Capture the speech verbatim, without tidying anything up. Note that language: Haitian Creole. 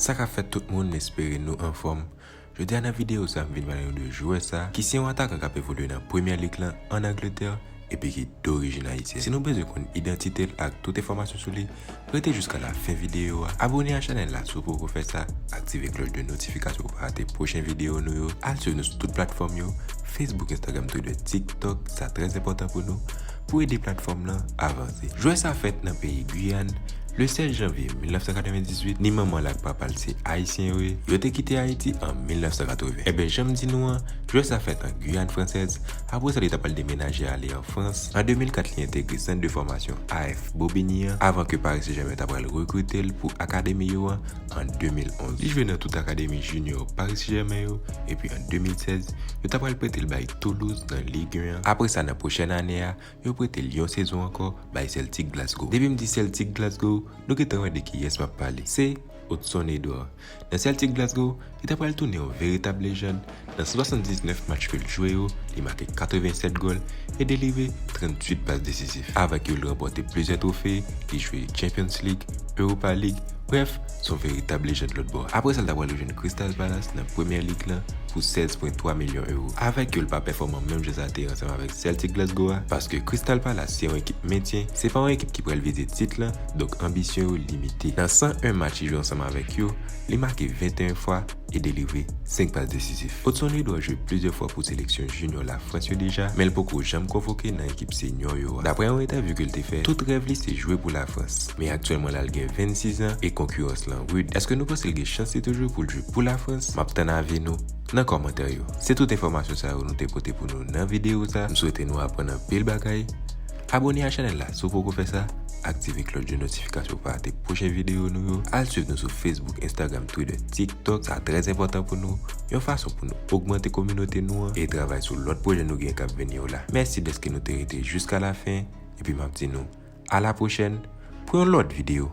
Sa k ap fèt tout moun, m espere nou anfòm. Jodi a nan videyo sa, m vin pale nou de jwè sa, ki se yon atakan k ap evolye nan Premyè Lig lan ann Angletè, epi ki dorijin ayisyèn. Si nou bezwen konn idantite l ak tout enfòmasyon sou li, rete jiska lafen videyo a. Abone a chanèl la si w poko fè sa, aktive klòch de notifikasyon pou pa rate pwochen videyo nou yo. Al swiv nou sou tout platfòm yo, Facebook, Instagram, Twitter, TikTok, sa trè enpòtan pou nou, pou ede platfòm lan avanse. Jwè sa fèt nan peyi Giyàn, le sèz janvye mil nèf san katrevendizuit, ni manman l ak papa l se ayisyen yo ye. Yo te kite Ayiti an mil nèf san katreven. Enben, jan m di nou an, jwè sa fèt an Giyàn fransèz. Apre sa, li ta pral demenaje ale an Frans. An de mil kat, li entegre sant de fòmasyon A F Bobigny an, avan ke Paris Saint-Germain ta pral rekrite l pou akademi yo an an de mil onz. Li jwe nan tout akademi junior Paris Saint-Germain yo, epi an de mil sèz, yo ta pral prete l bay Toulouse nan Ligue un an. Apre sa, nan pwochèn ane a, yo prete l yon sezon ankò bay Celtic Glasgow. Depi m di Celtic Glasgow, nou gentan wè de kiyès m ap pale. Se Hudson Edouard. Nan Celtic Glasgow, li ta pral tounen yon veritab lejann. Nan san swasanndiznèf match ke l jwe yo, li make katrevensèt gòl e delivre tranntuit pas desizif. Avèk yo, l ranpòte plizyè twofe, li jwe Champions League, Europa League, brèf, se yon veritab lejann lòt bò a. Apre sa, l ta pral rejwenn Crystal Palace nan Premyè Lig lan pou sèz pwen twa milyon euro. Avèk yo, l pa pèfòme menm jan sa te ye ansanm avèk Celtic Glasgow a, paske Crystal Palace se yon ekip mentyen, se pa yon ekip ki pral vize tit lan, donk anbisyon yo limite. Nan san en match li jwe ansanm avèk yo, li make venteyen fwa e delivre senk pas desizif. Hudson Edouard jwe plizyè fwa pou seleksyon junior Lafrans yo deja, men l poko janm konvoke nan ekip senior yo a. Daprè yon entèvyou ke l te fè, tout rèv li se jwe pou Lafrans. Men aktyèlman la, l gen vennsis an e konkirans lan rid. Èske nou panse l gen chans li toujou pou l jwe pou Lafrans? M ap tann avi nou nan kòmantè yo. Se tout enfòmasyon sa yo nou te pote pou nou nan videyo sa. M swete nou aprann anpil bagay. Abone a chanèl la si w poko fè sa. Aktive klòch de notifikasyon pou pa rate pwochen videyo nou yo. Al swiv nou sou Facebook, Instagram, Twitter, TikTok. Sa trè enpòtan pou nou, yon fason pou nou ogmante kominote nou an e travay sou lòt pwojè nou gen k ap vini yo la. Mèsi dèske nou te rete jiska lafen, epi m ap di nou a la pwochèn pou yon lòt videyo.